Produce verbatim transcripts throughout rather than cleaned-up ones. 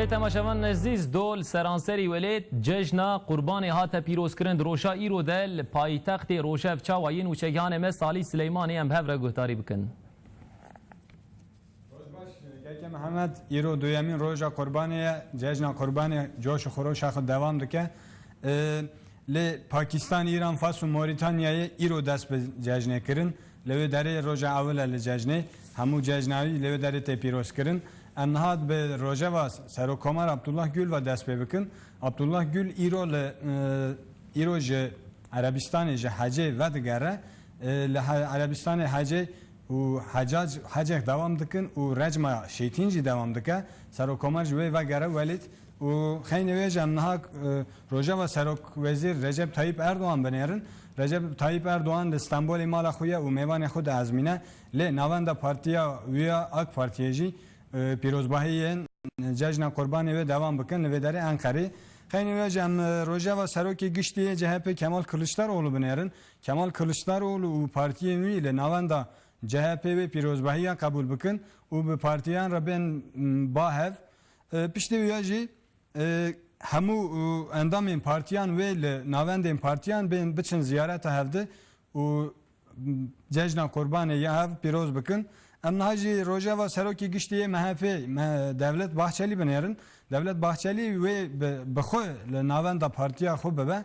Temaşevan ezîz, dol seranserî welêt cejna Qurbanê hate pîrozkirin. Di roja îro de li paytextê Rojhev çawa yên û çegihanê me Salî Sileymanî em bi hev re guhdarî bikin. Roj baş, Keke Mihemed, îro duyemîn roja Qurbanê ye. Cejna Qurbanê coş û xweroşa xwe dewam dike. Ee, lê Pakistan, Îran, Fas û Morîtanyayê îro dest bi cejnê kirin. Li wê derê roja ewil e li cejnê. Hemû cejna wî li wê derê tê pîrozkirin. Em niha bi rojeva Serokkomar Abdullah Gül ve dest pê bikin. Abdullah Gül îro li, e, îro ji Erebistanê ji hecê vedigere. E, li he-, Erebistanê hecê û hecac-, hecek dewam dikin û recma şêtîn jî dewam dike. Serokkomar ji wê vegere welît û xeynê wê jî em niha, e, rojeva Serokwezîr Recep Tayyip Erdogan binêrin. Recep Tayyip Erdogan li Stenbolê mala xwe ye û mêvanê xwe diezmîne. Lê navenda partiya wî ya AK Partiyê jî, e, pîrozbahiyên cejna Qurbanê wê dewam bikin li vê derê Enqerê. Xeynê wê jî em, e, rojeva Serokê Giştî yê C H P Kemal Kılıçdaroğlu binêrin. Kemal Kılıçdaroğlu û partiyên wî li navenda C H P wê pîrozbahiya qebûl bikin û bi partiyan re bên, m, ba hev. E, piştî wî ya jî, e, hemû, e, endamên partiyan wê li navendên partiyan bên biçin ziyareta hevdi û, m, cejna Qurbanê ya hev pîroz bikin. Em niha jî rojeva Serokê Giştî yê M H P, me, Devlet Bahçelî binêrin. Devlet Bahçelî wê bi, bi xwe li navenda partiya xwe bibe.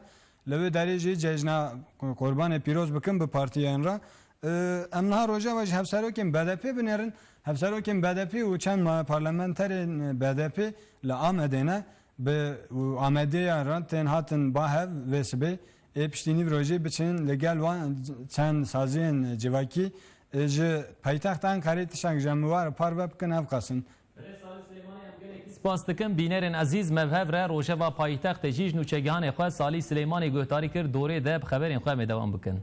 Li wê derê jî cejna Qurbanê pîroz bikin bi partiyên re. Ee, em niha rojeva ji hevserokên B D P binêrin. Hevserokên B D P û çend ma-, parlamenterên B D P li Amedê ne. Bi, û Amedê ya re tên hatin ba hev vê sibê. Ê piştî nîv rojê biçin li gel wan çend saziyên civakî, e, ji paytexta Enqerê tiştek ji em ware parve bikin ev qasin. Birêz Salih Silêmanî, em gelekî spas dikin. Bînerên ezîz, me bi hev re rojeva paytextê jî ji nûçegihanê xwe Salih Silêmanî guhdarî kir. Dorê de bi xeberên xwe em ê dewam bikin.